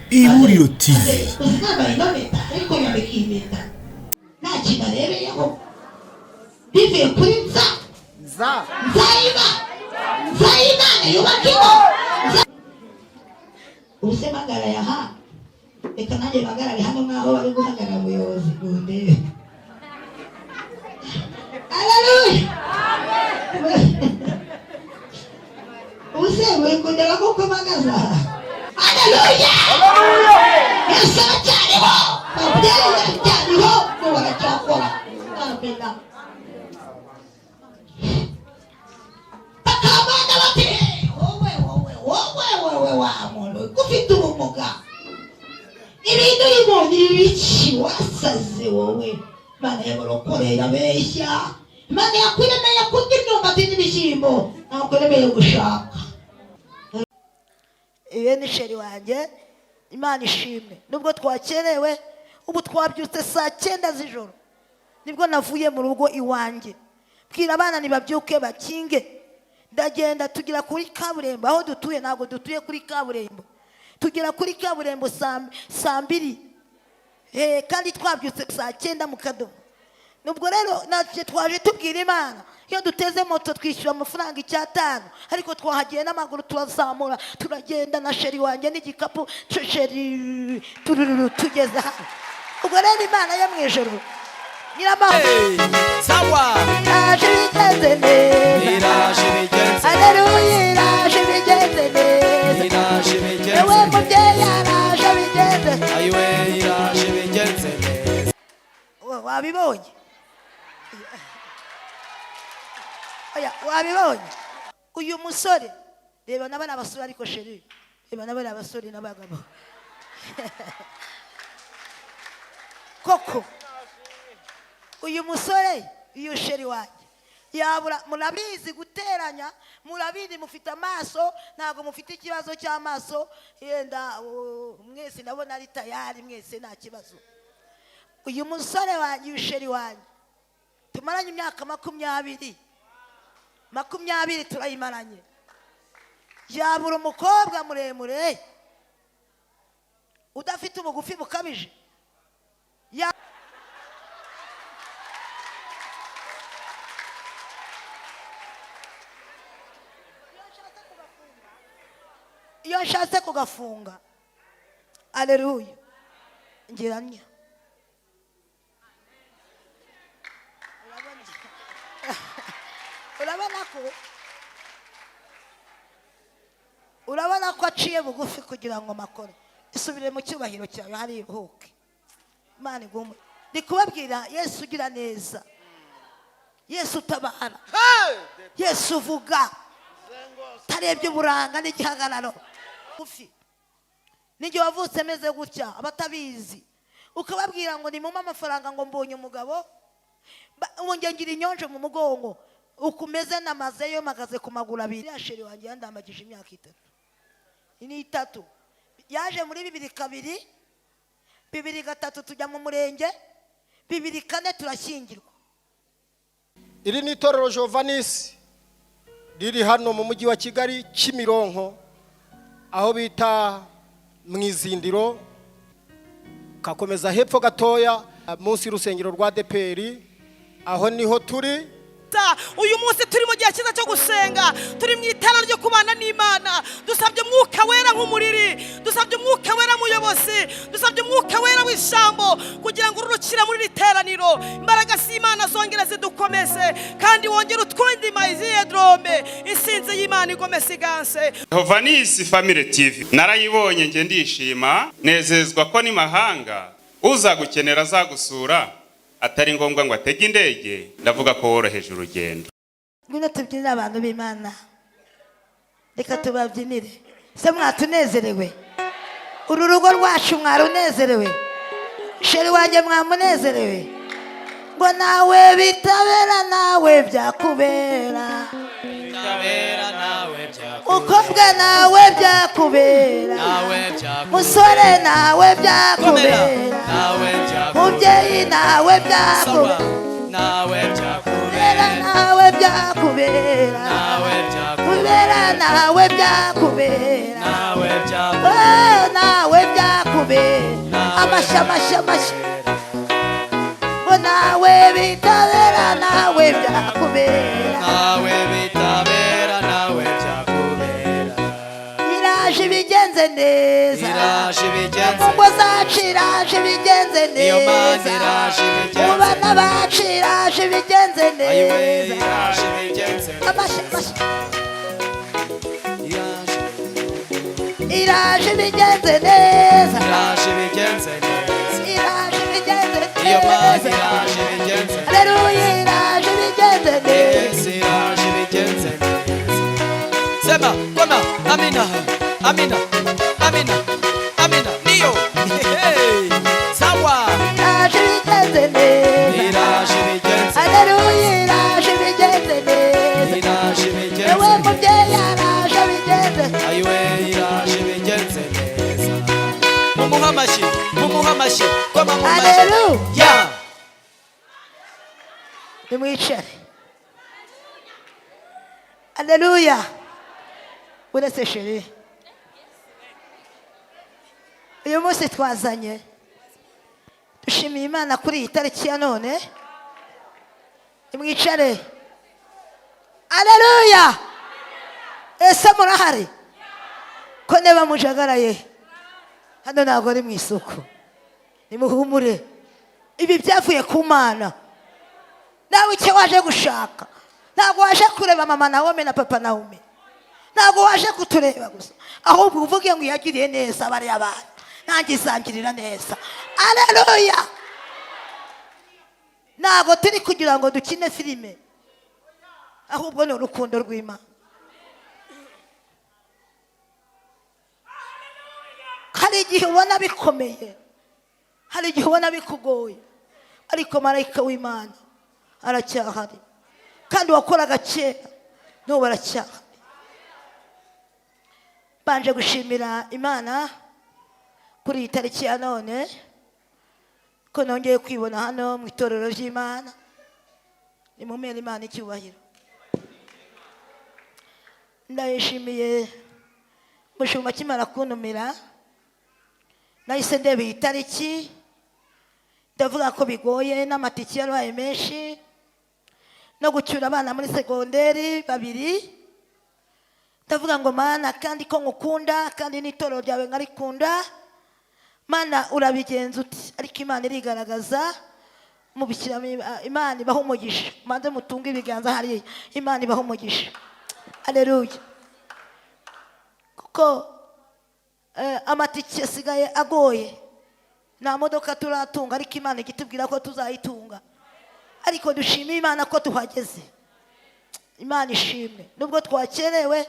Ihuriro TV. Uzi nambaye ino mpeta, ariko nyambika iyi mpeta nta kintu arebeyeho, bivuye kuri nza nzayima nzayimana yubaka ingo. Ubuse mpagarara aha, reka nanjye mpagarare hano nk'aho bari guhagarara umuyobozi, mundebe. Haleluya! Ubuse muri kundeba kuko mpagaze aha? Haleluya! Yesu aracyariho, babyeyi, aracyariho ngo baracyakora. Amina. Bakamana bati: "Wowe, wowe, wowe, wowe, wa muntu ufite ubumuga, ibintu urimo ni ibiki? Wasaze wowe! Imana y'abarokore irabeshya. Imana yakuremeye kurya imyumbati n'ibishyimbo, ntakuremeye gushaka." Iyo ni chéri wanjye. Imana ishimwe nubwo twakerewe. Ubu twabyutse saa 9 z'ijoro, nibwo navuye mu rugo iwanjye, bwira abana ntibabyuke bakinge, ndagenda tugera kuri kaburimbo aho dutuye. Ntabwo dutuye kuri kaburimbo, tugera kuri kaburimbo saa 2. Kandi twabyutse saa 9 mu kadomo. Nubwo rero natwe twaje tubwira Imana, iyo duteze moto twishyura amafaranga 500, ariko twahagiye n'amaguru, turazamura, turagenda na chéri wanjye n'igikapu, chéri, turururu, tugeze hano. Ubwo rero Imana yo mu ijuru nyiramahoro Sawa. Iraje bigenze neza. Iraje bigenze. Aleluya, iraje bigenze neza. Iraje bigenze. Ewe mubyeyi, araje bigenze. Ayiwe, iraje bigenze neza. Wabibonye? Oya, wabibonye? Uyu musore, reba nabo ni abasore, ariko chéri, reba nabo ni abasore n'abagabo koko. Uyu musore, uyu chéri wanjye yabura, murabizi guteranya, murabizi, mufite amaso, ntabwo mufite ikibazo cy'amaso. Yenda mwese ndabona ari tayari, mwese nta kibazo. Uyu musore wanjye, uyu chéri wanjye tumaranye imyaka 20, 20 turayimaranye, yabura umukobwa muremure udafite ubugufi bukabije? Iyo nshatse kugafunga, aleluya, ngira ntya. Urabona ko aciye bugufi kugira ngo makore. Isubire mu cyubahiro cyawe, hari iruhuke. Imana igume. Ndi kubabwira Yesu ugira neza, Yesu utabara, Yesu uvuga utarebye uburanga n'igihagararo. Bugufi n'igihe wavutse meze gutya, abatabizi ukababwira ngo nimumpe amafaranga ngo mbonye umugabo. Ubu njye ngira inyonjo mu mugongo uko umeze, namazeyo mpagaze ku maguru abiri. Ya chéri wanjye yandambagije imyaka 3, ni 3. Yaje muri 2002, 2003 tujya mu murenge, 2004 turashyingirwa. Iri ni itorero Jovanisi riri hano mu mujyi wa Kigali, Kimironko, aho bita mu Izindiro, kakomeza hepfo gatoya munsi y'urusengero rwa ADEPR, aho niho turi. Uyu munsi turi mu gihe cyiza cyo gusenga, turi mu itara ryo kubana n'Imana. Dusabye Umwuka Wera nk'umuriri, dusabye Umwuka Wera muyobozi, dusabye Umwuka Wera w'ijambo kugira ngo ururukire muri iri teraniro, imbaraga z'Imana zongere zidukomeze kandi wongere utwindima iziyedrome, insinzi y'Imana igomeze iganse. Jovanisi Family TV narayibonye, nge ndishima, nezezwa ko n'imahanga uzagukenera azagusura atari ngombwa ngo atege indege. Ndavuga ko woroheje urugendo. Ngwino tubyinire abantu b'Imana, reka tubabyinire. Se mwatunezerewe? Uru rugo rwacu mwarunezerewe? Chéri wanjye mwamunezerewe? Ngo nawe bitabera, nawe byakubera. Bitabera, nawe byakubera. Mukobwa, nawe byakubera. Nawe byakubera. Musore, nawe Komera. byakubera. Nawe byakubera. Mubyeyi, nawe Sawa. byakubera. Nawe byakubera. Nawe byakubera. Nawe byakubera. Kubera nawe byakubera. Nawe byakubera. Oh, nawe byakubera. Amashyi, amashyi. Ngo nawe bitabera, nawe byakubera. Nawe bitabera, nawe byakubera. Iraje ibigenze neza. Iraje ibigenze. Mu ngo zacu iraje ibigenze Iyo Mana neza. iraje ibigenze. Mu bana bacu iraje ibigenze Ayiwe neza. iraje ibigenze. Amashyi, amashyi. Iraje. Iraje ibigenze neza. Iraje ibigenze neza. Iraje ibigenze Iyo Mana neza. iraje ibigenze. Haleluya, iraje ibigenze neza. Yesu iraje ibigenze neza. Sema koma amina amina amina amina niyo. Hey, sawa. Iraje ibigenze neza. Iraje ibigenze. Haleluya, iraje ibigenze neza. Iraje ibigenze. Ewe mubyeyi, araje abigenze. Ayiwe iraje ibigenze neza. Mumuhe amashyi, mumuhe amashyi, koma mu mashyi. Haleluya. Ya. Nimwicare. Haleluya. Uretse chéri, uyu munsi twazanye, dushimiye Imana kuri iyi tariki ya none. Nimwicare. Haleluya. Ese murahari? Ko niba mujagaraye hano, ntabwo ari mu isoko. Nimuhumure, ibi byavuye ku Mana. Nawe icyo waje gushaka, ntabwo waje kureba mama Nawomi na papa Nawomi, ntabwo waje kutureba gusa, ahubwo uvuge ngo yagiriye neza bariya bantu, nanjye izangirira neza. Aleluya. Ntabwo turi kugira ngo dukine filime, ahubwo ni urukundo rw'Imana. Hari igihe ubona bikomeye, hari igihe ubona bikugoye, ariko marayika w'Imana aracyahari, kandi wakoraga kera n'ubu aracyahari. Mbanje gushimira Imana kuri iyi tariki ya none, ko nongeye kwibona hano mu itorero ry'Imana. Nimumere Imana icyubahiro. Ndayishimiye. Mushumba akimara kuntumira, nahise ndeba iyi tariki, ndavuga ko bigoye, n'amatike yabaye menshi, no gucyura abana muri segonderi babiri. Ndavuga ngo: "Mana, kandi ko ngukunda, kandi n'itorero ryawe nkarikunda, Mana, urabigenza uti?" Ariko Imana irigaragaza mubishyiramo. Imana ibaha umugisha. Manze mutunge ibiganza hariya. Imana ibaha umugisha. Aleluya. Kuko amatike asigaye agoye, nta modoka turatunga, ariko Imana ijya itubwira ko tuzayitunga. Ariko dushimiye Imana ko tuhageze. Imana ishimwe, nubwo twakerewe.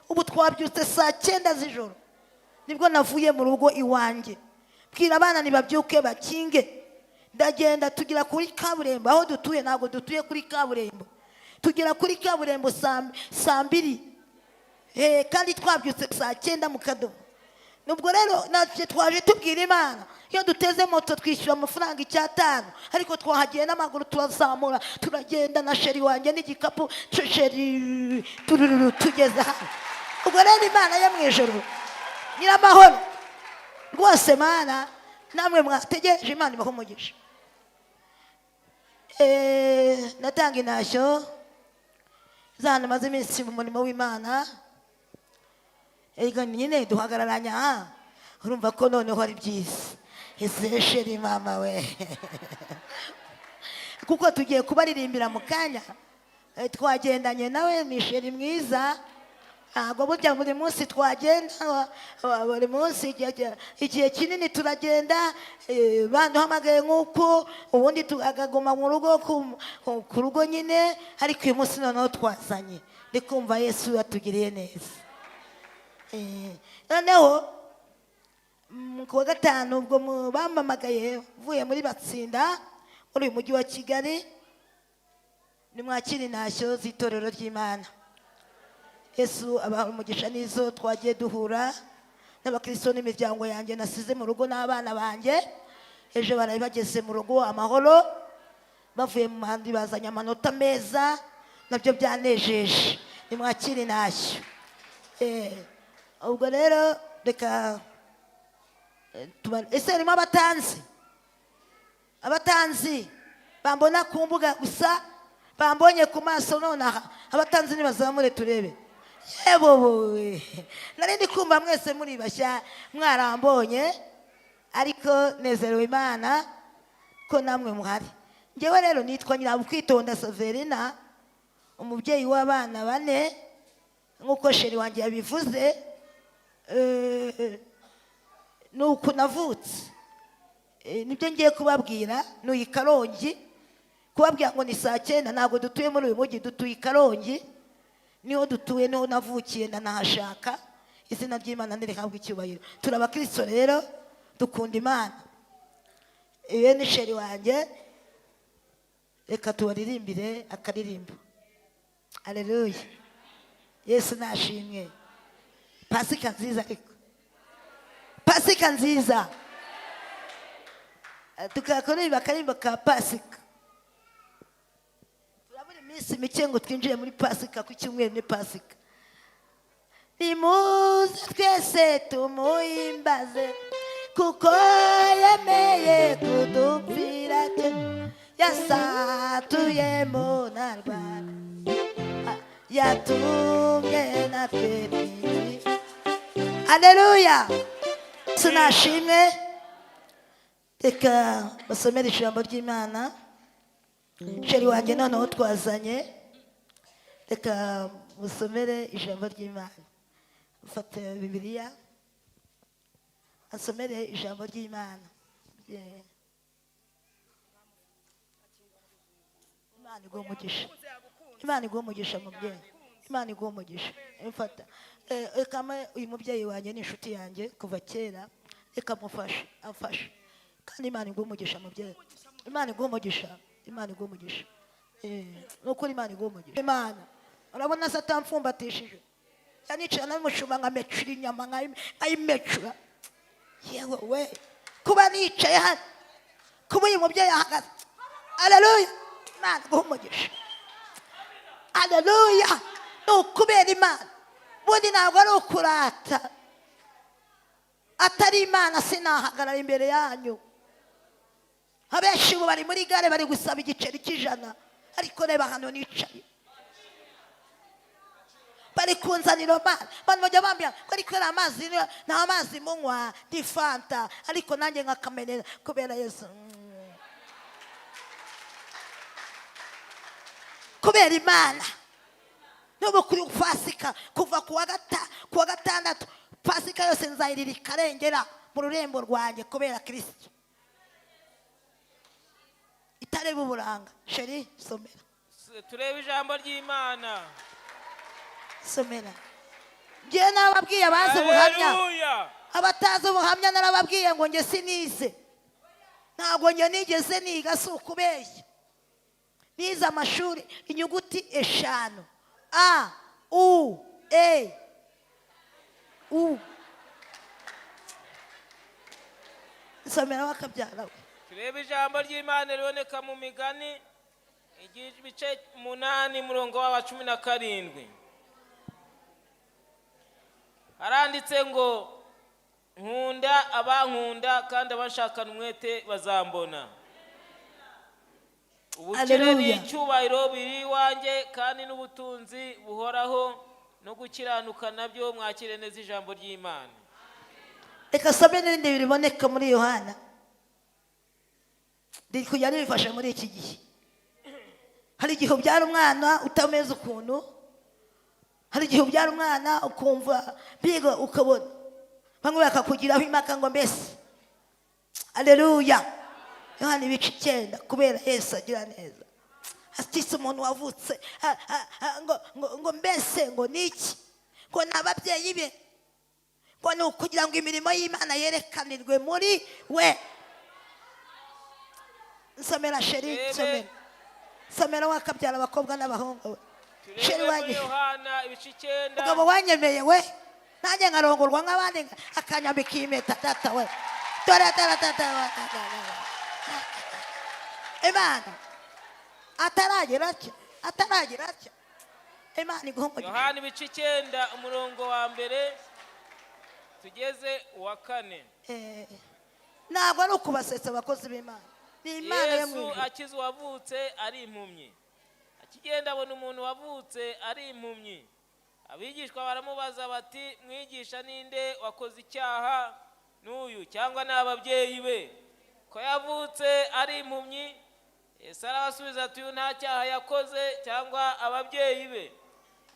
Ubu twabyutse saa 9 z'ijoro, nibwo navuye mu rugo iwanjye, bwira abana ntibabyuke bakinge, ndagenda tugera kuri kaburimbo. Aho dutuye ntabwo dutuye kuri kaburimbo. Tugera kuri kaburimbo saa 2, kandi twabyutse saa 9 mu kadomo. Nubwo rero natwe twaje tubwira Imana, iyo duteze moto twishyura amafaranga 500, ariko twahagiye n'amaguru, turazamura turagenda na chéri wanjye n'igikapu, chéri, turururu, tugeze hano. Ubwo rero Imana yo mu ijuru nyiramahoro rwose, Mana, namwe mwategereje, Imana ibaha umugisha. Natanga intashyo z'ahantu maze iminsi mu murimo w'Imana. Ega nyine duhagararanye aha, urumva ko noneho ari byiza. Ese chéri, mama we, kuko tugiye kubaririmbira mu kanya. Twagendanye nawe, ni chéri mwiza. Ntabwo burya buri munsi twagenda, buri munsi, igihe kinini turagenda, baduhamagaye nk'uko ubundi akaguma mu rugo, ku rugo nyine. Ariko uyu munsi noneho twazanye, ndi kumva Yesu yatugiriye neza. Noneho ku wa gatanu ubwo bampamagaye mvuye muri Batsinda muri uyu mujyi wa Kigali. Nimwakire intashyo z'itorero ry'Imana. Yesu abaha umugisha n'izo twagiye duhura n'abakristo n'imiryango yanjye nasize mu rugo n'abana banjye. Ejo baraye bageze mu rugo amahoro, bavuye mu muhanda bazanye amanota meza, nabyo byanejeje. Nimwakire intashyo. Ubwo rero reka ese harimo abatanzi? Abatanzi bambona ku mbuga gusa, bambonye ku maso nonaha, abatanzi nibazamure turebe. Yebobowe, nari ndi kumva mwese muri bashya mwarambonye, ariko nezerewe Imana ko namwe muhari. Njyewe rero nitwa Nyirabukwitonda Saverina, umubyeyi w'abana bane nk'uko chéri wanjye yabivuze. Ni uku navutse. Nibyo ngiye kubabwira. Ni i Karongi, kubabwira ngo ni saa 9. Ntabwo dutuye muri uyu mujyi, dutuye i Karongi, niho dutuye, niho navukiye, ndanahashaka. Izina ry'Imana ntirihabwe icyubahiro. Turi abakristo rero, dukunda Imana. Iyo ni chéri wanjye. Reka tubaririmbire akaririmbo. Aleluya, Yesu nashimwe. Pasika nziza, ariko Pasika nziza. Tukakoririmba akarimbo ka Pasika. Turabura iminsi mike ngo twinjire muri Pasika. Ku cyumweru ni Pasika. Nimuze twese tumuhimbaze, kuko yemeye kudupfira twe, yasatuyemo na rwanda, yatumye natwe twinjira. Aleluya, sinashimwe. Reka basomere ijambo ry'Imana. Chéri wanjye noneho twazanye, reka musomere ijambo ry'Imana. Mfate Bibiliya, asomere ijambo ry'Imana. Yeah. Imana iguhe umugisha, Imana iguhe umugisha mubyeyi, Imana iguhe umugisha. Mfata. Reka uyu mubyeyi wanjye ni inshuti yanjye kuva kera, reka mufashe, amfashe. Kandi Imana iguhe umugisha mubyeyi, Imana iguhe umugisha, Imana iguhe umugisha. Ni ukuri, Imana iguhe umugisha. Imana urabona se atamfumbatishije, yanicara n'umushumba nkamecura inyama, nkayimecura. Yewe we, kuba nicaye hano, kuba uyu mubyeyi ahagaze, aleluya, Imana iguhe umugisha. Aleluya, ni ukubera Imana. Ubundi ntabwo ari ukurata, atari Imana sinahagarara imbere yanyu. Abenshi ubu bari muri gare bari gusaba igiceri cy'100, ariko reba hano nicaye, bari kunzanira amazi. Abantu bajya bambwira ko ariko ari amazi, nta mazi munywa, ni Fanta, ariko nanjye nkakamenera kubera Yesu. Kubera Imana. N'ubu kuri Pasika, kuva ku wa gatandatu, Pasika yose nzayirira ikarengera mu rurembo rwanjye kubera Kirisito. Itareba uburanga. Chéri, somera. Turebe ijambo ry'Imana. Somera. Ngewe nababwiye, abazi ubuhamya, Haleluya. abatazi ubuhamya, narababwiye ngo njye sinize, ntabwo njye nigeze niga, si ukubeshya. Nize amashuri inyuguti 5, a u e u. Nsomera wakabyara we. Turebe ijambo ry'Imana riboneka mu Migani, ibice 8, murongo wa 17. Haranditse ngo: "Nkunda abankunda, kandi abashakana umwete bazambona. Ubukire Haleluya. n'icyubahiro biri iwanjye, kandi n'ubutunzi buhoraho no gukiranuka nabyo." Mwakire neza ijambo ry'Imana. Reka some n'irindi riboneka muri Yohana, riri kujya ribifasha muri iki gihe. Hari igihe ubyara umwana utameze ukuntu, hari igihe ubyara umwana ukumva biga, ukabona bamwe bakakugiraho impaka ngo mbese. Aleluya. Yohana ibice 9. Kubera Yesu agira neza. Atise umuntu wavutse ngo mbese ngo ni iki, ngo ni ababyeyi be, ngo ni ukugira ngo imirimo y'Imana yerekanirwe muri we. Nsomera chéri. Turebe. Nsomera, nsomera wakabyara abakobwa n'abahungu we. Chéri Turebe muri wanjye. Yohana ibice 9. Mugabo wanyemeye we, nanjye nkarongorwa nk'abandi, akanyambika iyi mpeta. Data we, dore dore data we, Imana ataragira atya, ataragira atya. Imana iguha umugisha. Yohana ibice 9, umurongo wa 1 tugeze uwa 4. Ntabwo ari ukubasetsa, abakozi b'Imana. Ni Imana yo mu Yesu ijuru. Akiza uwavutse ari impumyi. Akigenda abona umuntu wavutse ari impumyi. Abigishwa baramubaza bati: "Mwigisha, ninde wakoze icyaha, n'uyu cyangwa ni ababyeyi be, ko yavutse ari impumyi?" Yesu arabasubiza ati: "Uyu nta cyaha yakoze cyangwa ababyeyi be,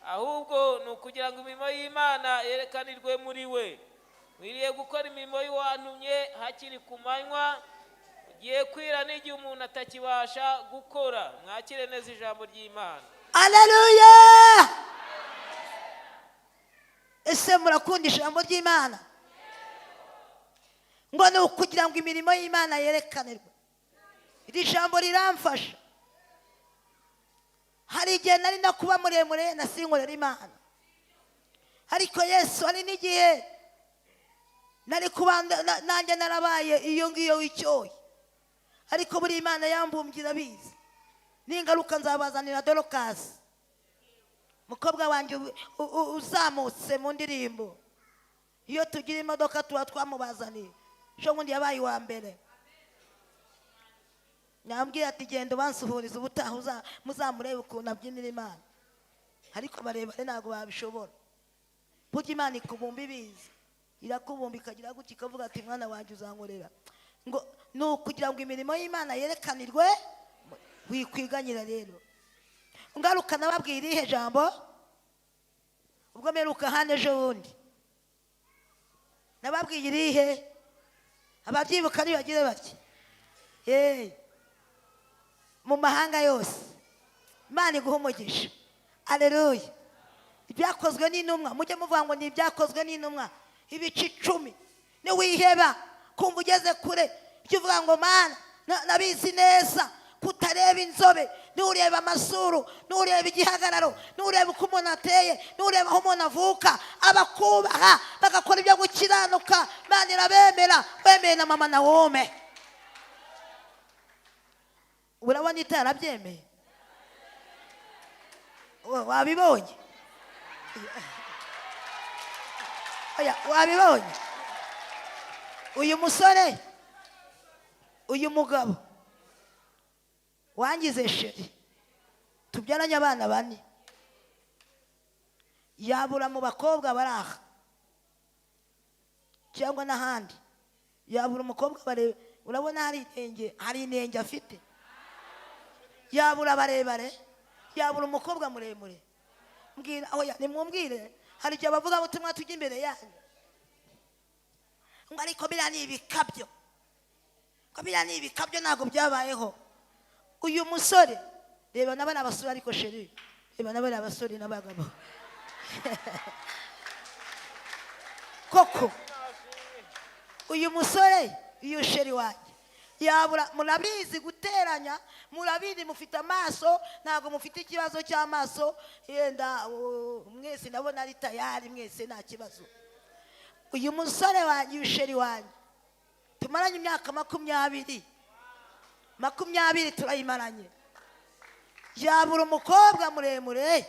ahubwo ni ukugira ngo imirimo y'Imana yerekanirwe muri we. Nkwiriye gukora imirimo y'uwantumye hakiri ku manywa, ugiye kwira n'igihe umuntu atakibasha gukora." Mwakire neza ijambo ry'Imana. Aleluya! Ese murakunda ijambo ry'Imana? Ngo ni ukugira ngo imirimo y'Imana yerekanirwe. Iri jambo riramfasha. Hari igihe nari no kuba muremure nasinkorera Imana, ariko Yesu, hari n'igihe nari kuba nanjye narabaye iyo ngiyo w'icyoyi, ariko buri Imana yambumbye irabizi. N'ingaruka nzabazanira Dorokasi, mukobwa wanjye uzamutse mu ndirimbo. Iyo tugira imodoka tuba twamubazaniye. Ejo bundi yabaye uwa mbere. Nambwira ati: "Genda ubansuhurize, ubutaha muzamurebe ukuntu abyinira Imana." Ariko barebare ntabwo babishobora. Burya Imana ikubumba ibizi, irakubumba ikagira gutya ikavuga ati: "Mwana wanjye, uzankorera." Ngo ni ukugira ngo imirimo y'Imana yerekanirwe. Wikwiganyira rero. Ngaruka nababwira irihe jambo ubwo mperuka hano ejo bundi? Nababwiye irihe? Ababyibuka ntibagire bati yeee mu mahanga yose. Imana iguha umugisha. Aleluya! Ibyakozwe n'Intumwa, mujye muvuga ngo ni Ibyakozwe n'Intumwa ibice 10. Niwiheba kumva ugeze kure, jya uvuga ngo: "Mana, nabizi neza kutareba inzobe, nureba amasuru, nureba igihagararo, nureba uko umuntu ateye, nureba aho umuntu avuka." Abakubaha bagakora ibyo gukiranuka, Imana irabemera. Wemeye na mama Nawome, urabona itarabyemeye? Wabibonye? Oya, wabibonye? Uyu musore, uyu mugabo wangize chéri, tubyaranye abana bane, yabura mu bakobwa bari aha cyangwa n'ahandi, yabura umukobwa barebe? Urabona hari inenge, hari inenge afite? Yabura barebare? Yabura umukobwa muremure? Mbwira. Oya, nimwumbwire. Hari igihe bavuga ubutumwa tujya imbere yanyu ngo: "Ariko biriya ni ibikabyo," ngo: "Biriya ni ibikabyo, ntabwo byabayeho." Uyu musore, reba naba ni abasore, ariko chéri, reba naba ni abasore n'abagabo koko. Uyu musore, uyu chéri wanjye, yabura? Murabizi guteranya, murabizi, mufite amaso, ntabwo mufite ikibazo cy'amaso. Yenda mwese ndabona ari tayari, mwese nta kibazo. Uyu musore wanjye, uyu chéri wanjye tumaranye imyaka 20, 20 turayimaranye, yabura umukobwa muremure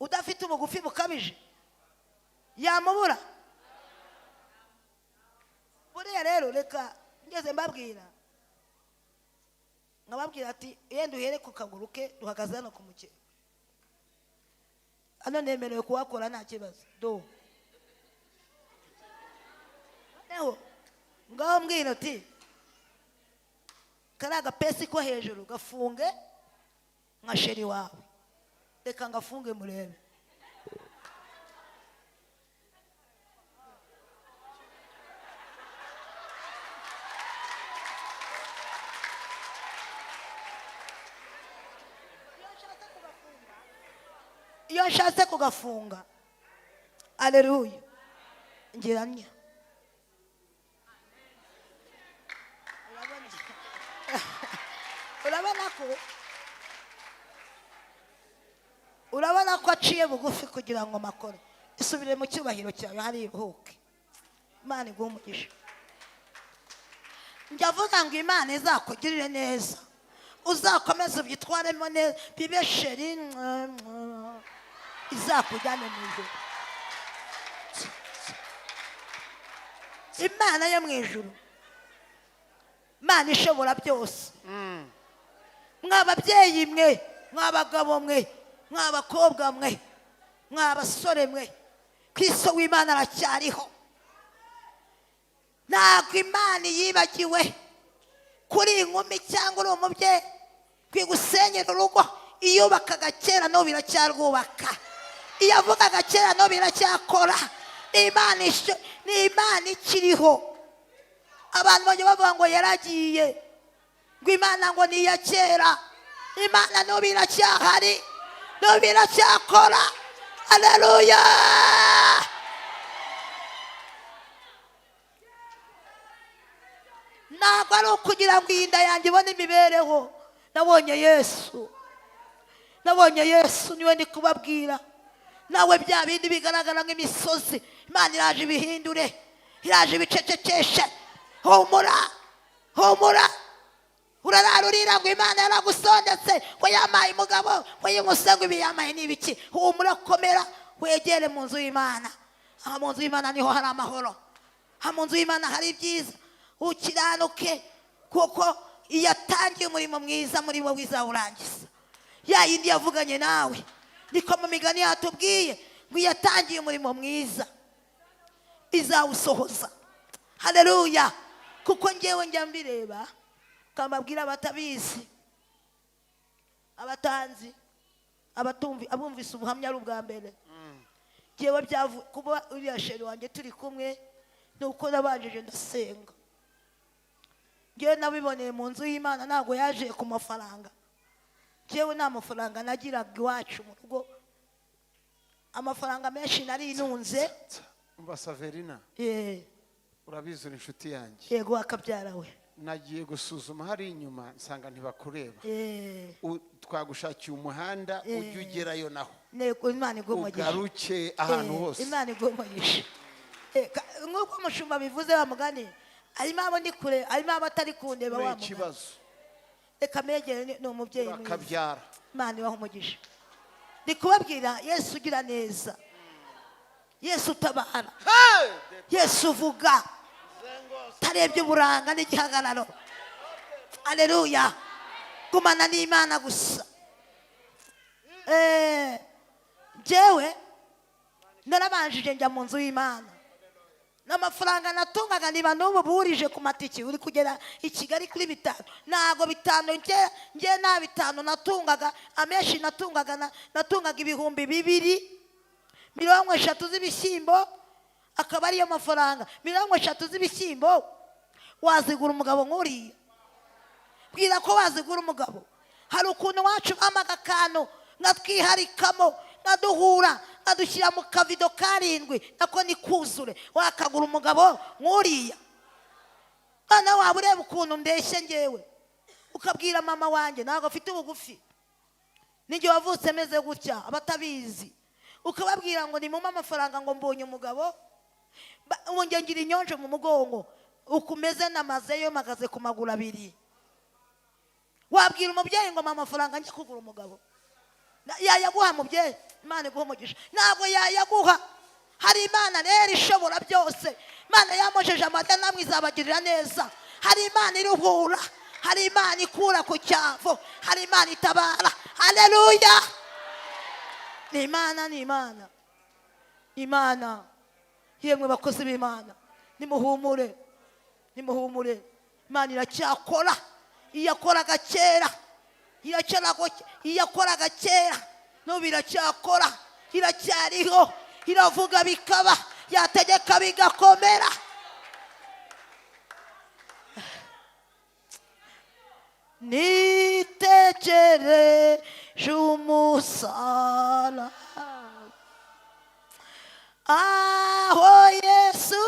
udafite ubugufi bukabije? Yamubura? Buriya rero reka ngeze mbabwira, nkababwira ati: "Yenda uhere ku kaguru ke." Duhagaze hano ku mukeka hano, nemerewe kuhakora nta kibazo. Do noneho ngaho mbwira uti: "Kariya gapesi ko hejuru gafunge nka chéri wawe." Reka ngafunge murebe. Iyo nshatse kugafunga, aleluya, ngira ntya. Urabona ko aciye bugufi kugira ngo makore. Isubire mu cyubahiro cyawe hari iruhuke. Imana iguhe umugisha. Njya avuga ngo Imana izakugirire neza, uzakomeze ubyitwaremo neza, bibe chéri, izakujyane mu ijuru. Imana yo mu ijuru. Imana ishobora byose. Mwababyeyi mwe, mwabagabo mwe, mwabakobwa mwe, mwabasore mwe, Kristo w'Imana aracyariho. Ntabwo Imana yibagiwe kuri inkumi cyangwa uri umubyeyi kwigusenyera urugo. Iyubakaga kera n'ubu iracyarwubaka, iyo avugaga kera n'ubu iracyakora. Ni Imana ikiriho. Abantu bajya bavuga ngo yaragiye, ngo Imana ngo ni iya kera. Imana n'ubu iracyahari, n'ubu iracyakora. Haleluya! Ntabwo ari ukugira ngo iyi nda yanjye ibone imibereho. Nabonye Yesu, nabonye Yesu, niwe ndi kubabwira. Nawe bya bindi bigaragara nk'imisozi, Imana iraje ibihindure, iraje ibicecekeshe. Humura, humura. Urarara urira ngo Imana yaragusondetse, ngo yamaye umugabo, ngo yimuse, ngo ibi yamaye ni ibiki. Humura, komera, wegere mu nzu y'Imana. Aha mu nzu y'Imana niho hari amahoro, aha mu nzu y'Imana hari ibyiza. Ukiranuke, kuko iyo atangiye umurimo mwiza muri wowe izawurangiza. Ya yindi yavuganye nawe, niko mu migani yatubwiye ngo iyo atangiye umurimo mwiza izawusohoza. Haleluya! Kuko ngewe njya mbireba, ukambabwira abatabizi, abatanzi, abatumvi, abumvise ubuhamya ari ubwa mbere. Ngewe kuba uriya sheri wanjye turi kumwe, ni uko nabanjije ndasenga. Ngewe nabiboneye mu nzu y'Imana, ntabwo yaje ku mafaranga. Ngewe nta mafaranga nagiraga iwacu mu rugo, amafaranga menshi nari nunze. Umva Saverina, urabizi uri inshuti yanjye. Yego, akabyara we. Nagiye gusuzuma hari inyuma nsanga ntibakureba. Twagushakiye umuhanda ujye ugerayo naho. Ntego, Imana iguhe umugisha. Ugaruke ahantu hose. Imana iguhe umugisha. Nk'uko umushumba bivuze wa mugani, harimo abo ndi kure, harimo abo atari kundeba ni wa mugani. Ikibazo. Reka megere, ni umubyeyi mwiza. Urakabyara. Imana ibahe umugisha. Ndi kubabwira Yesu ugira neza, Yesu utabara, Yesu uvuga utarebye uburanga n'igihagararo. Haleluya! Gumana n'Imana gusa. Njyewe narabanjije njya mu nzu y'Imana n'amafaranga natungaga, niba n'ubu burije ku matiki uri kugera i Kigali kuri 5, ntabwo 5 nge nta 5 natungaga. Amenshi natungaga natungaga 2000, 30 z'ibishyimbo, akaba ariyo mafaranga. 30 z'ibishyimbo wazigura umugabo nk'uriya? Bwira ko wazigura umugabo. Hari ukuntu wacu bamaga akantu nkatwiharikamo, nkaduhura, nkadushyira mu kavido 7, nako ni kuzure, wakagura umugabo nk'uriya? Noneho waba ureba ukuntu ndeshye ngewe, ukabwira mama wanjye ntabwo afite ubugufi, n'igihe wavutse meze gutya abatabizi, ukababwira ngo nimumpe amafaranga ngo mbonye umugabo. Ubu njye ngira inyonjo mu mugongo ukumeze namazeyo mpagaze ku maguru abiri. Wabwira umubyeyi ngo mpa amafaranga njye kugura umugabo, yayaguha mubyeyi? Imana iguha umugisha. Ntabwo yayaguha. Hari Imana rero ishobora byose. Imana yamojeje amata, namwe izabagirira neza. Hari Imana iruhura, hari Imana ikura ku cyavu, hari Imana itabara. Haleluya! Ni Imana, ni Imana, Imana. Yemwe bakozi b'Imana, nimuhumure, nimuhumure. Imana iracyakora. Iyakoraga kera iracyakora, iyakoraga kera n'ubu iracyakora, iracyariho, iravuga bikaba, yategeka bigakomera. Nitegereje umusaraba, aho Yesu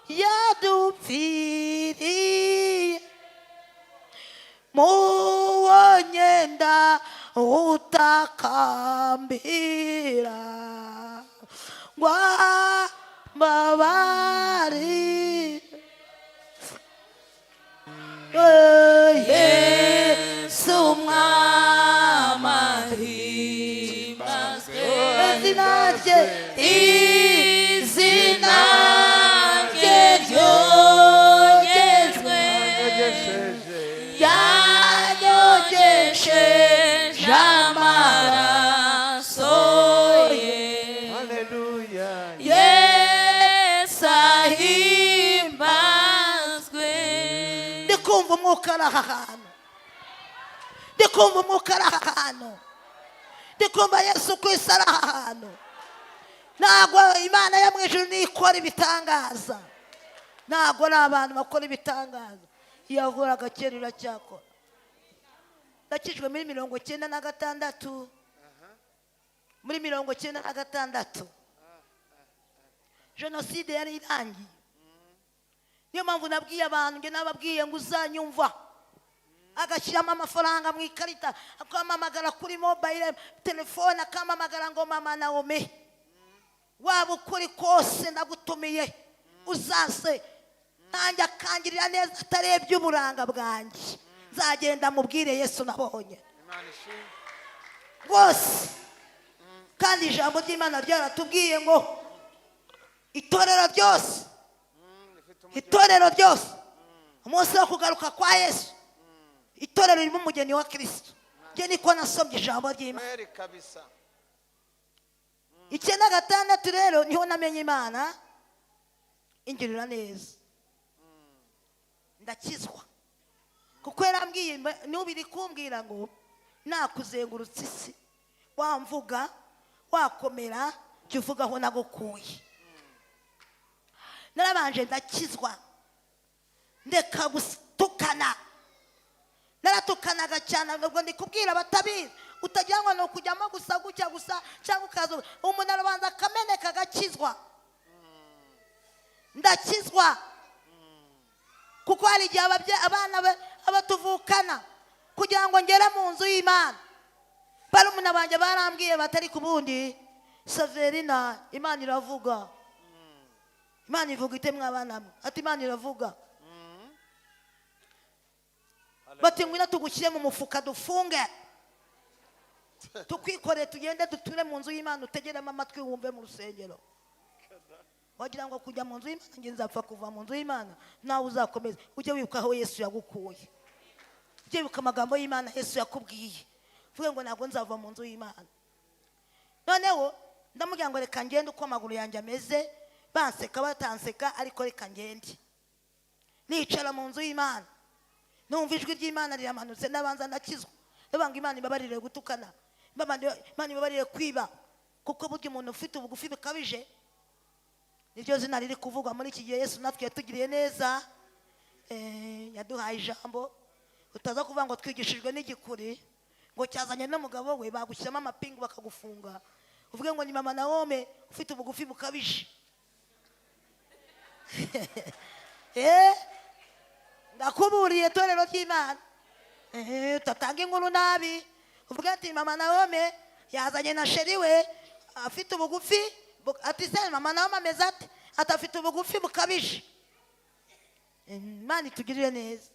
yadupfiriye, muwo nyenda utakambira ngo ambabarire. Yesu umwami ahimbazwe, izina rye, izina rye ryogejwe. Kumva umwuka ari aha hantu, ndi kumva umwuka ari aha hantu, ndi kumva Yesu Kristo ari aha hantu. Ntabwo Imana yo mu ijuru niyo ikora ibitangaza, ntabwo ari abantu bakora ibitangaza. Iyo yahoraga kera iracyakora. Nakijwe muri 96, muri 96 jenoside yari irangiye. Niyo mpamvu nabwiye abantu, njye nababwiye ngo uzanyumva agashyiramo amafaranga mu ikarita, akampamagara kuri mobile telefone, akampamagara ngo mama Naomi, waba ukuri kose ndagutumiye uzase, nanjye akangirira neza atarebye uburanga bwanjye, nzagenda mubwire Yesu nabonye rwose. Kandi ijambo ry'Imana ryaratubwiye ngo itorero ryose, itorero ryose umunsi wo kugaruka kwa Yesu, itorero ririmo umugeni wa Kristo. Njye niko nasomye ijambo ry'Imana. Kweli kabisa. 96 rero niho namenye Imana ingirira neza, ndakizwa. Kuko yarambwiye, n'ubu iri kumbwira ngo nakuzengurutse isi, wamvuga wakomera, jya uvuga aho nagukuye. Narabanje ndakizwa, ndeka gutukana. Naratukanaga cyane, ubwo ndi kubwira abatabizi, utagira ngo ni ukujyamo gusa gutya gusa cyangwa ukaza, umuntu arabanza akameneka agakizwa. Ndakizwa kuko hari igihe abana abatuvukana kugira ngo ngere mu nzu y'Imana, barumuna banjye barambwiye batari ku bundi Saverina, Imana iravuga. Imana ivuga ite mwabana mwe? Ati Imana iravuga. Bati ngwino tugushyire mu mufuka dufunge, tukwikorere tugende duture mu nzu y'Imana, utegeremo amatwi wumve mu rusengero. Wagira ngo kujya mu nzu y'Imana, nge nzapfa kuva mu nzu y'Imana, nawe uzakomeza. Ujye wibuka aho Yesu yagukuye, ujye wibuka amagambo y'Imana Yesu yakubwiye, uvuge ngo ntabwo nzava mu nzu y'Imana. Noneho ndamubwira ngo reka ngende uko amaguru yanjye ameze, banseka batanseka, ariko reka ngende. Nicara mu nzu y'Imana, numva ijwi ry'Imana riramanutse, ndabanza ndakizwa. Ndavuga ngo Imana ibabarire gutukana, Imana ibabarire kwiba, kuko burya umuntu ufite ubugufi bukabije, niryo zina riri kuvugwa muri iki gihe. Yesu natwe yatugiriye neza, yaduhaye ijambo. Utaza kuvuga ngo twigishijwe n'igikuri ngo cyazanye n'umugabo we, bagushyiramo amapingu bakagufunga, uvuge ngo ni mama Naome ufite ubugufi bukabije. Ndakuburiye torero ry'Imana, utatanga inkuru nabi, uvuge ati mama Naome yazanye na sheri we afite ubugufi, ati se mama Naome ameze ate? Atafite ubugufi bukabije. Imana itugirire neza.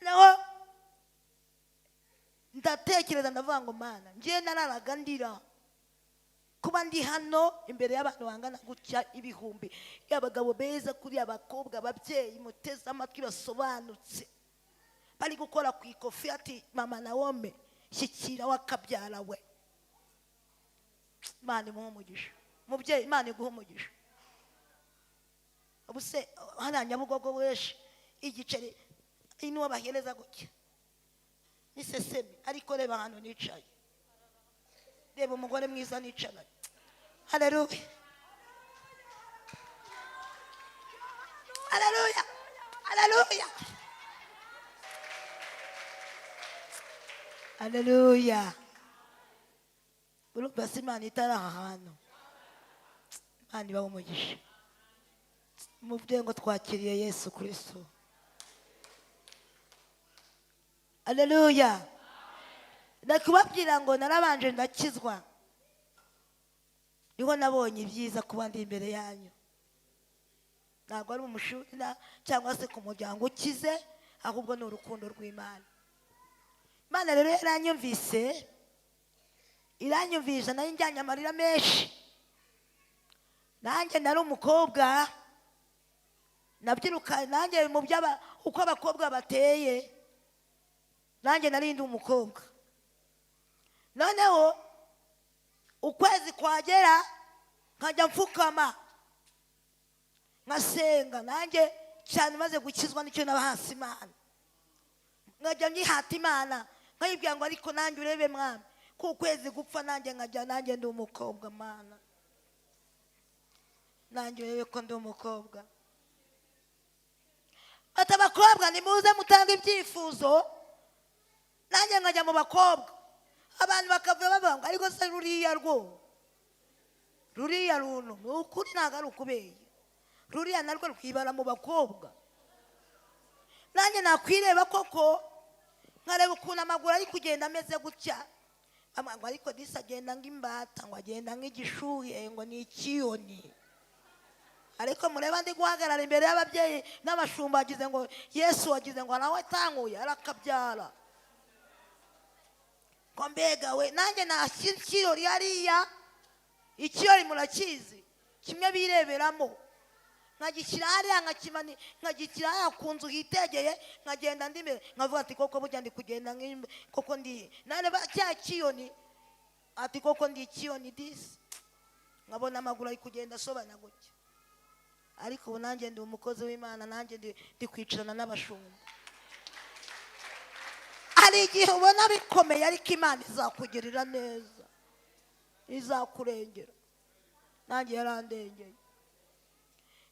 Naho ndatekereza ndavuga ngo Mana, ngiye nararaga ndira kuba ndi hano imbere y'abantu bangana gutya, ibihumbi y'abagabo beza kuri abakobwa, ababyeyi muteze amatwi basobanutse, bari gukora ku ikofi ati mama Naome shyikira wakabyara we. Imana imuhe umugisha mubyeyi, Imana iguhe umugisha. Ubuse hano Nyabugogo weshe igiceri inuwa bahereza gutya niseseme, ariko reba hano nicaye, reba umugore mwiza nicaranye. Haleluya, haleluya, haleluya, haleluya. Urumva se Imana itari aha hantu? Imana ibahe umugisha. Mubyeyi ngo twakiriye Yesu Kristo. Haleluya. Ndakubabwira ngo narabanje ndakizwa, niho nabonye ibyiza kuba ndi imbere yanyu. Ntabwo ari umushuri cyangwa se ku muryango ukize, ahubwo ni urukundo rw'Imana. Imana rero yaranyumvise, iranyumvisha, nayo njyanye amarira menshi. Nanjye nari umukobwa, nabyiruka nanjye mu by'aba uko abakobwa bateye, nanjye nari ndi umukobwa. Noneho ukwezi kwagera nkajya mfukama nkasenga, nanjye Cyane maze gukizwa nicyo nabahasi Imana, nkajya nyihata Imana, nkayibwira ngo ariko nanjye urebe mwami, ku kwezi gupfa nanjye nkajya, nanjye ndi umukobwa Mana, nanjye urebe ko ndi umukobwa. Ati abakobwa nimuze mutange ibyifuzo, nanjye nkajya mu bakobwa. Abantu bakavuga bavuga ngo ariko se ruriya rwo, ruriya runtu ni ukuri ntabwo ari ukubeye, ruriya narwo rwibara mu bakobwa. Nanjye nakwireba koko, nkareba ukuntu amaguru ari kugenda ameze gutya, ngo ariko disi agenda nk'imbata, ngo agenda nk'igishuhe, ngo ni ikiyoni. Ariko mureba ndi guhagarara imbere y'ababyeyi n'abashumba, wagize ngo Yesu, wagize ngo nawe atanguye arakabyara. Ngo mbega we, nanjye nashyira ikirori hariya, ikirori murakizi, kimwe bireberamo, nkagishyira hariya, nkagishyira hariya ku nzu hitegeye, nkagenda ndi imbere, nkavuga ati koko burya ndi kugenda koko ndi nareba cya kiyoni, ati koko ndi ikiyoni disi, nkabona amaguru ari kugenda asobana gutya. Ariko ubu nanjye ndi umukozi w'Imana, nanjye ndi kwicarana n'abashumba. Hari igihe ubona bikomeye, ariko Imana izakugirira neza, izakurengera. Nanjye yarandengeye,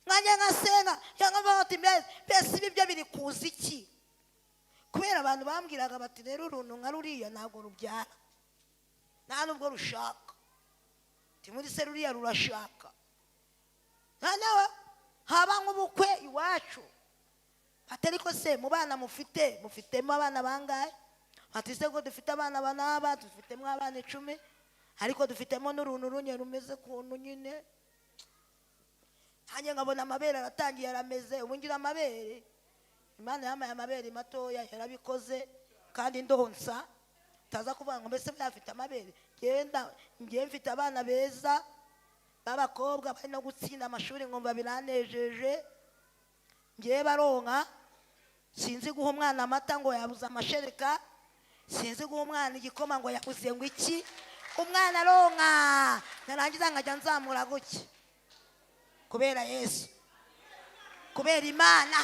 nkanjye nkasenga cyangwa mvuga ati mbese ibi byo biri kuza iki? Kubera abantu bambwiraga bati rero uruntu nka ruriya ntabwo rubyara, nta nubwo rushaka. Ati muri se ruriya rurashaka. Noneho haba nk'ubukwe iwacu, ati ariko se mu bana mufite, mufitemo abana bangahe? Ati se ko dufite abana banaba, dufitemo abana 10, ariko dufitemo n'uruntu runye rumeze kuntu nyine. Nanjye nkabona amabere aratangiye arameze, ubu ngira amabere. Imana yampaye amabere matoya, yarabikoze kandi ndonsa. Utaza kuvuga ngo mbese afite amabere. Genda ngiye mfite abana beza b'abakobwa bari no gutsinda amashuri, nkumva biranejeje. Ngiye baronka, sinzi guha umwana amata ngo yabuze amashereka, sinzi guha umwana igikoma ngo yabuze ngo iki. Umwana aronka, narangiza nkajya nzamura gutya. Kubera Yesu, kubera Imana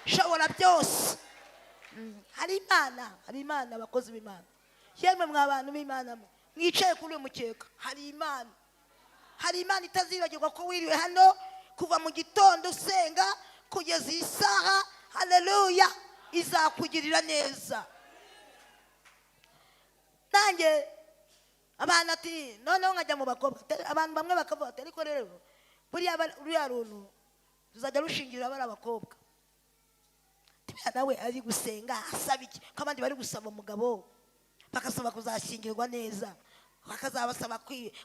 ishobora byose. Hari Imana, hari Imana, abakozi b'Imana. Yemwe mwa bantu b'Imana mwe mwicaye kuri uyu mukeka, hari Imana. Hari Imana itazibagirwa ko wiriwe hano kuva mu gitondo usenga kugeza iyi saha. Haleluya, izakugirira neza. Nanjye abantu ati noneho nkajya mu bakobwa, abantu bamwe bakavuga ati ariko rero buriya ruriya runtu ruzajya rushingira bari abakobwa. Nawe ari gusenga asaba iki? Ko abandi bari gusaba umugabo bakasaba kuzashyingirwa neza, bakazabasaba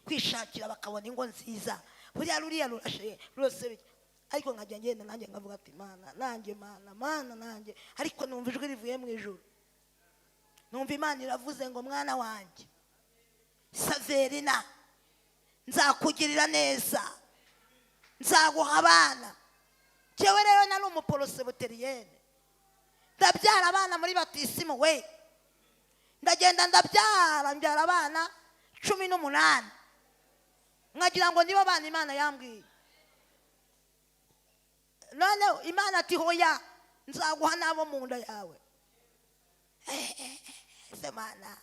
kwishakira bakabona ingo nziza, buriya ruriya rurasaba iki? Ariko nkajya ngenda nanjye nkavuga ati Mana nanjye, Mana, Mana nanjye. Ariko numva ijwi rivuye mu ijuru, numva Imana iravuze ngo mwana wanjye Saverina, nzakugirira neza, nzaguha abana. Jewe rero nari umuporosebuteriyene, ndabyara abana muri batisimu we, ndagenda ndabyara, mbyara abana 18, nkagira ngo nibo bana Imana yambwiye. Noneho Imana ati hoya, nzaguha n'abo mu nda yawe. Ese Mana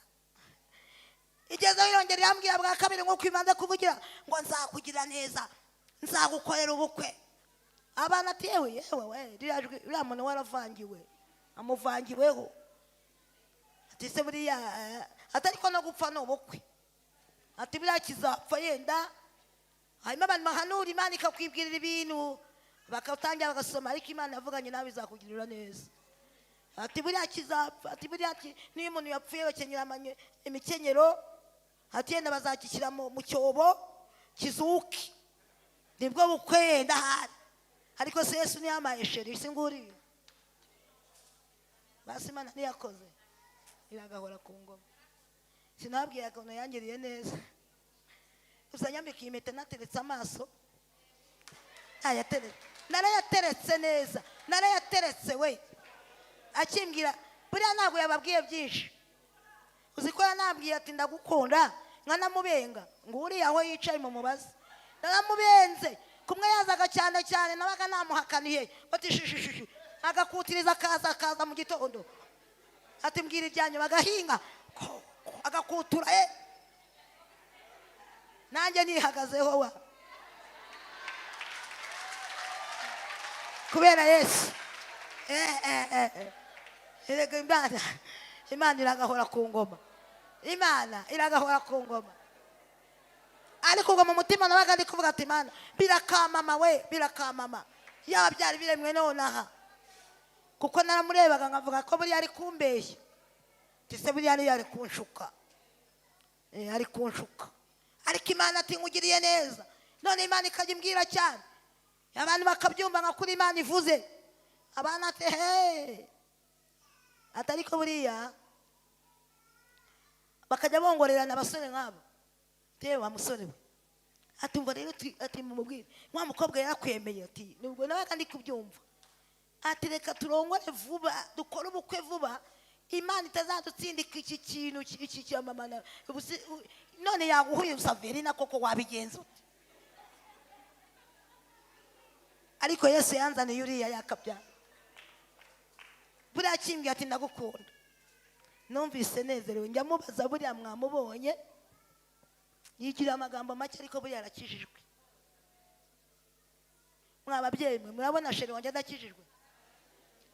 igezeho irongera irambwira bwa kabiri nk'uko ibanza kuvugira ngo nzakugira neza, nzagukorera ubukwe. Abana ati yewe yewe we, uriya muntu waravangiwe, amuvangiweho. Ati se buriya atariko no gupfa ni ubukwe, ati buriya kizapfa yenda. Hanyuma abantu bahanura Imana ikakwibwirira ibintu bakatangira bagasoma, ariko Imana yavuganye nawe izakugirira neza. Ati buriya kizapfa, ati buriya niyo umuntu yapfuye bakenyera imikenyero, ati yenda bazakishyira mu cyobo kizuke, nibwo bukwe yenda ahari. Ariko se Yesu ntiyamaye sheri singuriye, basi Imana ntiyakoze, iragahora ku ngoma. Sinababwiye akantu yangiriye neza, gusa nyambika impeta nateretse amaso, narayateretse neza, narayateretse we. Akimbwira buriya ntabwo yababwiye byinshi, uzi ko yanabwiye ati ndagukunda, nkanamubenga ngo uriya aho yicaye mu mubazi, naramubenze Kumwe yazaga cyane cyane nabaga namuhakaniye, bati shishishishi, agakutiriza akaza akaza mu gitondo, ati mbwira ibyanyu, bagahinga agakutura, nanjye nihagazeho wa kubera Yesu. Erega Imana iragahora ku ngoma, Imana iragahora ku ngoma. Ariko ubwo mu mutima nabaga ndi kuvuga ati Imana birakamama we, birakamama, yaba byari biremwe nonaha. Kuko naramurebaga nkavuga ko buriya ari kumbeshya, ese buriya ari kunshuka, ari kunshuka. Ariko Imana ati nkugiriye neza. None Imana ikajya imbwira cyane, abantu bakabyumva nka kuri Imana ivuze, abana ati he, atariko buriya bakajya bongorerana abasore nk'abo. Tewe wa musore we, ati umva rero, ati mumubwire wa mukobwa yarakwemeye, ati nubwo nawe kandi kubyumva, ati reka turongore vuba, dukore ubukwe vuba, Imana itazadutsindika iki kintu iki cyamamana. None yaguhuye Saverina koko wabigenza ute? Ariko Yesu yanzaniye uriya yakabyara, buriya akimbwiye ati ndagukunda, numvise nezerewe. Njya mubaza buriya mwamubonye, yigira amagambo make ariko buriya arakijijwe. Mwa babyeyi mwe, murabona sheri wanjye adakijijwe?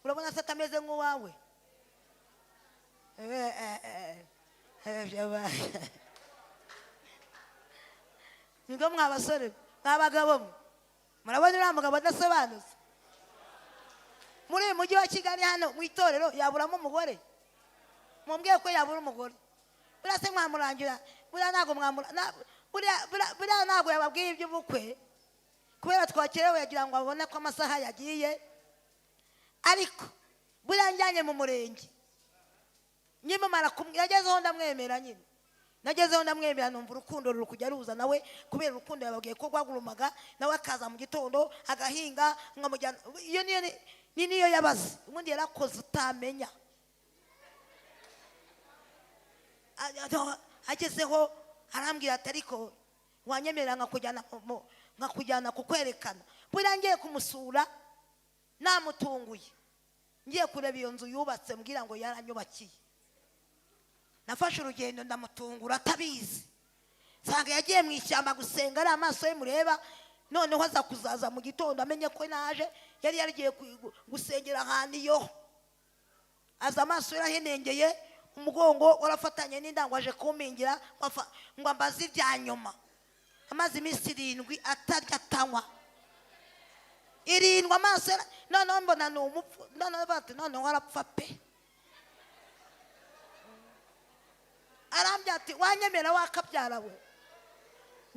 Murabona se atameze nk'uwawe? Nibwo mwa basore mwa bagabo mwe, murabona uriya mugabo adasobanutse? Muri uyu mujyi wa Kigali hano mu itorero yaburamo umugore? Mumbwiye ko yabura umugore? Buriya se mwamurangira? Buriya ntabwo mwamura, buriya ntabwo yababwiye iby'ubukwe kubera twakerewe, yagira ngo abone ko amasaha yagiye. Ariko buriya njyanye mu murenge nyimumara yagezeho ndamwemera nyine, nagezeho ndamwemera, numva urukundo ruri kujya ruza nawe, kubera urukundo yababwiye ko rwagurumaga, nawe akaza mu gitondo agahinga nkamujyana. Iyo niyo ni niyo yabaze, ubundi yarakoze utamenya. Agezeho arambwira ati ariko wanyemerera nkakujyana kukwerekana. Buriya ngiye kumusura namutunguye, ngiye kureba iyo nzu yubatse, mbwira ngo yaranyubakiye. Nafashe urugendo ndamutungura atabizi, nsanga yagiye mu ishyamba gusenga, ari amaso ye mureba. Noneho aza kuzaza mu gitondo amenye ko naje, yari yarigiye gusengera ahantu iyo aza, amaso yarahenengeye, umugongo warafatanye n'indango, aje kumpingira ngo ambaze ibya nyuma. Amaze iminsi 7 atarya atanywa, 7 amaso, noneho mbona ni umupfu. Noneho bati noneho arapfa pe. Arambya ati wanyemera wakabyara we.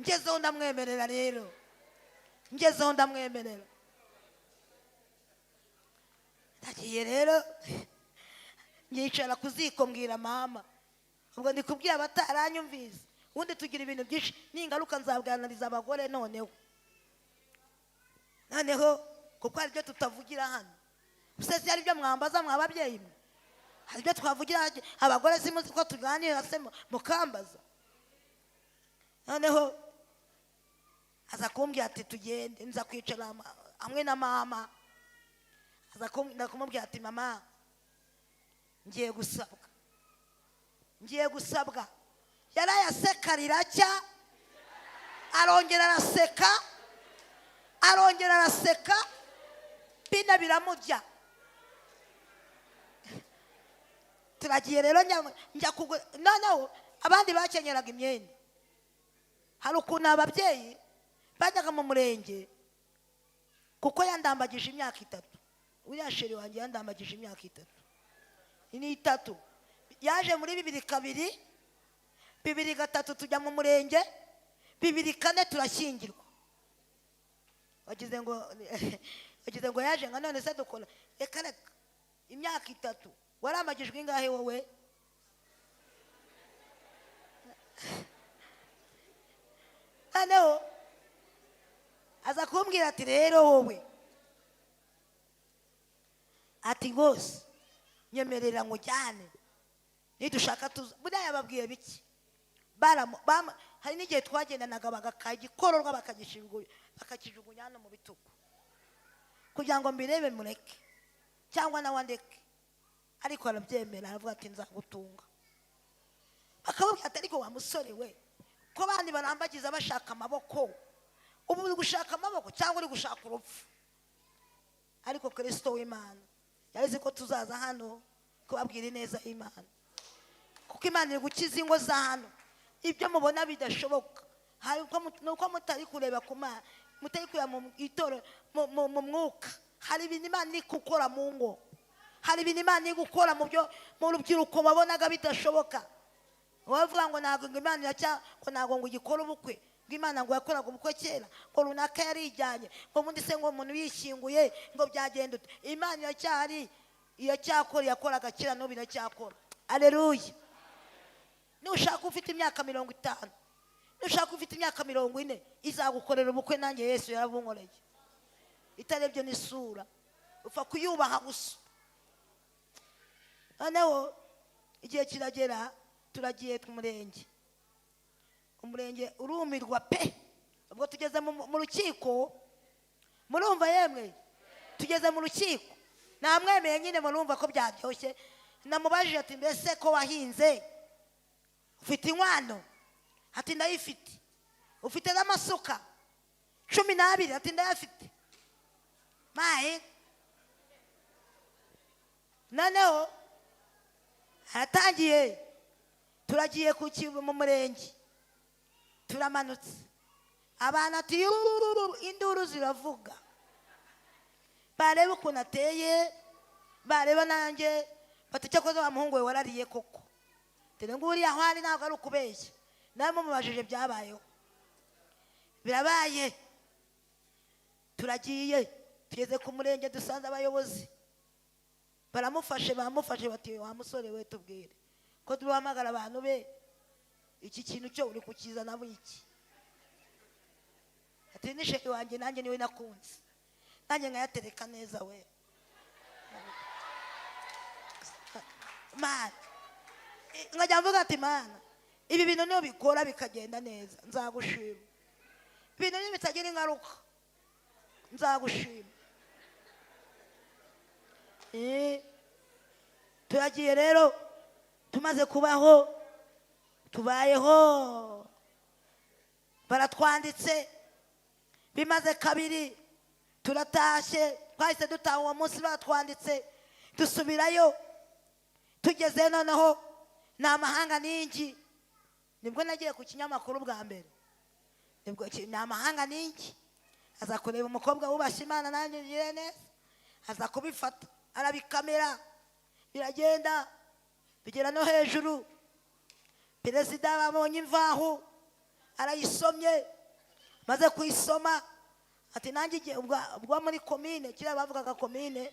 Ngezeho ndamwemerera rero, ngezeho ndamwemerera. Ndagiye rero nyicara ku ziko mbwira mama, ubwo ndi kubwira abataranyumvise, ubundi tugira ibintu byinshi, ningaruka nzabwanariza abagore noneho kuko hari ibyo tutavugira hano. Usese hari ibyo mwambaza mwa babyeyi mwe, hari ibyo twavugira abagore, simuzi ko tuganira se mukambaza. Noneho aza kumbwira ati tugende, nza kwicara hamwe na mama. Aza kumubwira ati mama ngiye gusabwa, ngiye gusabwa. Yarayaseka riracya, arongera araseka, arongera araseka, bina biramurya. Turagiye rero njya kugura. Noneho abandi bakenyeraga imyenda. Hari ukuntu ababyeyi bajyaga mu murenge, kuko yandambagije imyaka 3. Uriya sheri wanjye yandambagije imyaka 3, ni 3. Yaje muri 2002, 2003 tujya mu murenge, 2004 turashyingirwa. Wagize ngo yaje nka none se dukora reka reka imyaka 3. Waramagijwe ingahe wowe? Noneho aza kumbwira ati rero wowe, ati rwose nyemerera nkujyane nidushaka tuza. Buriya yababwiye biki? Hari n'igihe twagendanaga bagakaha igikororwa bakakijugunya hano mu bitugu kugira ngo mbirebe mureke cyangwa nawe andeke, ariko arabyemera, aravuga ati nzagutunga. Bakamubwira ati ariko wa musore we, ko abandi barambagiza bashaka amaboko, ubu uri gushaka amaboko cyangwa uri gushaka urupfu? Ariko Kristo w'Imana yarizi ko tuzaza hano kubabwira ineza y'Imana, kuko Imana iri gukiza ingo za hano. Ibyo mubona bidashoboka, hari nuko mutari kureba ku Mana, mutari kureba mu itorero, mu mwuka. Hari ibintu Imana iri gukora mu ngo, hari ibintu Imana iri gukora mu byo mu rubyiruko wabonaga bidashoboka. Wavuga ngo ntabwo ngo Imana iracya, ngo ntabwo ngo igikora ubukwe, ngo Imana ngo yakoraga ubukwe kera, ngo runaka yarijyanye, ngo ubundi se ngo umuntu yishyinguye ngo byagenda ute? Imana iracyahari, iracyakora, yakoraga kera n'ubu iracyakora. Aleluya. Nushaka ufite imyaka 50, nushaka ufite imyaka 40, izagukorera ubukwe. Nanjye Yesu yarabunkoreye, itarebye n'isura, upfa kuyubaha gusa. Noneho igihe kiragera, turagiye ku murenge, umurenge urumirwa pe. Ubwo tugeze mu rukiko, murumva yemwe, tugeze mu rukiko, namwemeye nyine, murumva ko byaryoshye. Namubajije ati mbese ko wahinze ufite inkwano? Ati ndayifite. Ufite n'amasuka 12? Ati ndayafite. Mahe noneho haratangiye, turagiye mu murenge, turamanutse, abantu ati yurururu, induru ziravuga, bareba ukuntu ateye, bareba nanjye bati cyakoze wa muhungu we warariye koko. Dore ngo uriya aho ari ntabwo ari ukubeshya, nawe mumubajije byabayeho, birabaye. Turagiye, tugeze ku murenge, dusanze abayobozi baramufashe, bamufashe bati wa musore we tubwire ko duhamagara abantu be, iki kintu cyo uri kukizana iki? Ati ni sheri wanjye, nanjye niwe nakunze, nanjye nkayatereka neza we. Mana, nkajya mvuga ati Mana, ibi bintu niyo bikora bikagenda neza nzagushima, ibintu niyo bitagira ingaruka nzagushima. Turagiye rero, tumaze kubaho, tubayeho, baratwanditse, bimaze kabiri turatashye. Twahise dutaha uwo munsi batwanditse, dusubirayo. Tugeze noneho ni amahanga n'ingi, nibwo nagiye ku kinyamakuru bwa mbere, nibwo ni amahanga n'ingi. Aza kureba umukobwa wubashye Imana, nanjye ngire neza, aza kubifata arabikamera, biragenda bigera no hejuru. Perezida babonye imvaho arayisomye, maze kuyisoma ati nanjye igihe ubwo muri komine, kiriya bavugaga komine,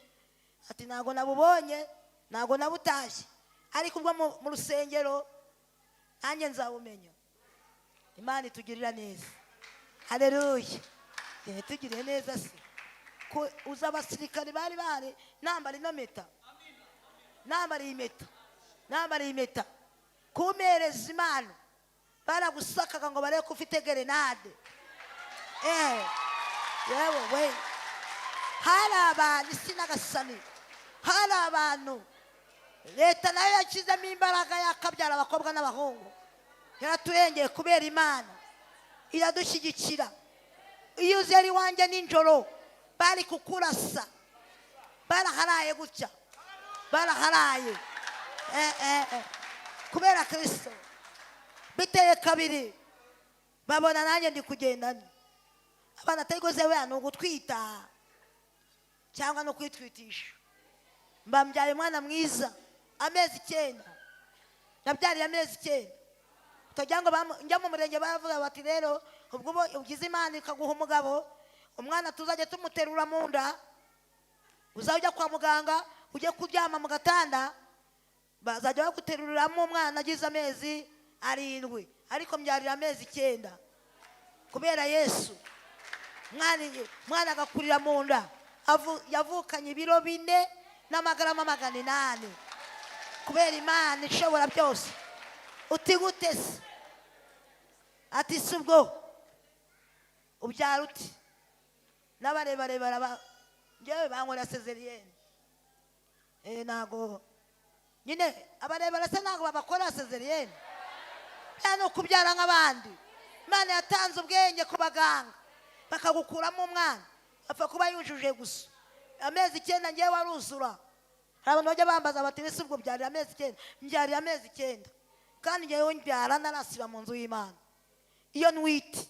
ati ntabwo nabubonye, ntabwo nabutashye, ariko ubwo mu rusengero nanjye nzabumenya. Imana itugirira neza. Haleluya. Itugirire neza se. Ko uza abasirikare bari bahari, nambara ino mpeta, nambara iyi mpeta, nambara iyi mpeta, kumereza Imana baragusakaga ngo barebe ko ufite gerenade. Yewe we, hari abantu isi n'agasani, hari abantu leta nayo yashyizemo imbaraga yakabyara abakobwa n'abahungu, yaraturengeye kubera Imana iradushyigikira. Iyo uzi ari wanjye nijoro bari kukurasa, baraharaye gutya, baraharaye kubera Kristo. Biteye kabiri babona nanjye ndi kugendana, abana atari goze we ni ugutwita cyangwa no kwitwitisha. Mbambyaye umwana mwiza amezi 9, nabyariye amezi 9. Utagira ngo njya mu murenge baravuga bati rero ubwo ugize Imana ikaguha umugabo, umwana tuzajya tumuterura mu nda, uzajya kwa muganga ujye kuryama mu gatanda, bazajya baguteruramo umwana agize amezi 7, ariko mbyarira amezi 9 kubera Yesu. Mwana agakurira mu nda, yavukanye ibiro 4 n'amagarama 800 kubera Imana ishobora byose. Uti gute se? Ati si ubwo ubyara uti n'abarebare baraba, njyewe bankorera césarienne. Ntago nyine abarebare se ntabwo babakora césarienne? Bya ni ukubyara nk'abandi. Imana yatanze ubwenge ku baganga, bakagukuramo umwana apfa kuba yujuje gusa amezi 9. Ngewe waruzura. Hari abantu bajya bambaza bati: "Ese ubwo byarira amezi 9?" Mbyarira amezi 9, kandi ngewe mbyara narasiba mu nzu y'Imana. Iyo ntwite,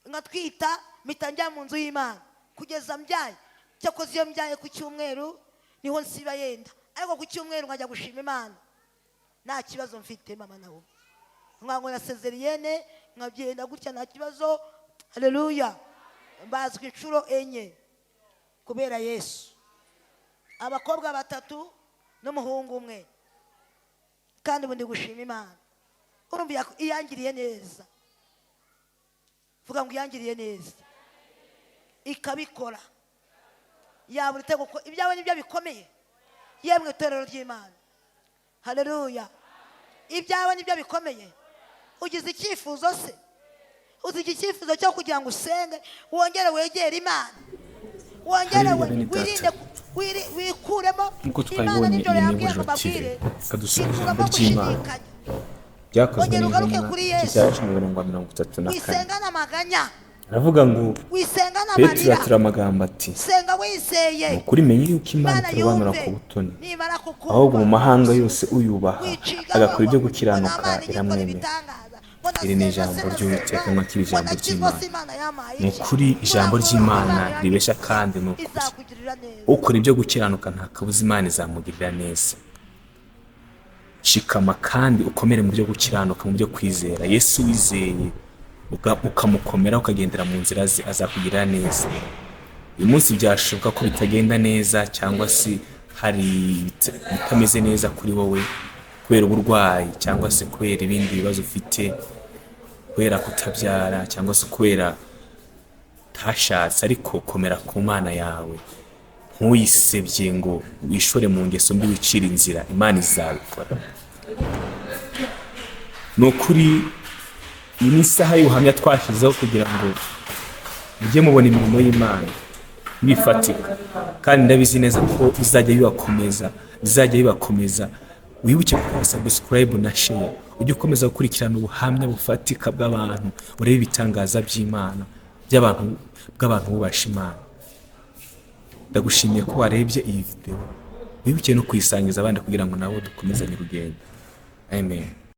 nkatwita, mpita njya mu nzu y'Imana kugeza mbyaye. Cyakoze iyo mbyaye ku cyumweru niho nsiba yenda, ariko ku cyumweru nkajya gushima Imana, nta kibazo mfite. Mama nawe nkangora césarienne, nkabyenda gutya, nta kibazo. Haleluya! Mbazwa inshuro enye kubera Yesu, abakobwa batatu n'umuhungu umwe, kandi ubu ndi gushima Imana. Urumva iyangiriye neza. Vuga ngo: "Iyangiriye neza ikabikora yabura itego." Ko ibyawe nibyo bikomeye. Yemwe itorero ry'Imana, haleluya! Ibyawe nibyo bikomeye. Ugize icyifuzo se? Uzi icyifuzo cyo kugira ngo usenge, wongere wegere Imana, wongere Haleluya, bene data. wirinde wikuremo Nk'uko Imana twabibonye, nijoro iyi ni yambwiye ngo Ihuriro TV. mbabwire Reka dusome ikuramo ijambo ry'Imana. gushidikanya. Byakozwe Ongera ugaruke n'intumwa, kuri igice Yesu. cya 10, umurongo wa 34. Wisengana amaganya, Aravuga ngo wisengana Petero amarira. atura amagambo ati: Senga wizeye. "Ni ukuri menye yuko Imana Imana itarobanura yumve ku butoni, nimara kukumva. ahubwo mu mahanga yose uyubaha Wiciga agakora ibyo ngo gukiranuka Imana ijya ikora iramwemera." ibitangaza. Ngo Iri ni ndasenga, ijambo senga, ry'Uwiteka, senga. mwakira Ngo ijambo ndakizwa ry'Imana. se Imana yampaye Ni iki? ukuri ijambo Ngo ry'Imana Imana ribesha kandi ni ukuri. izakugirira neza. Ukora ibyo gukiranuka nta kabuza Imana izamugirira neza. Shikama kandi ukomere mu byo gukiranuka, mu byo kwizera Yesu. Wizeye ukamukomera, ukagendera mu nzira ze, azakugirira neza. Uyu munsi byashoboka ko bitagenda neza, cyangwa se hari ibitameze neza kuri wowe kubera uburwayi, cyangwa se kubera ibindi bibazo ufite, kubera kutabyara, cyangwa se kubera utashatse, ariko komera ku Mana yawe, ntuyisebye ngo wishore mu ngeso mbi, wicire inzira. Imana izabikora, ni ukuri. Iyi ni isaha y'ubuhamya twashyizeho kugira ngo mujye mubona imirimo y'Imana bifatika, kandi ndabizi neza ko bizajya bibakomeza, bizajya bibakomeza. Wibuke gukora subscribe na share, ujye ukomeza gukurikirana ubuhamya bufatika bw'abantu, urebe ibitangaza by'Imana, by'abantu, bw'abantu bubasha Imana. Ndagushimiye ko warebye iyi video. Wibuke no kuyisangiza abandi kugira ngo nabo dukomezanye urugendo. Amen.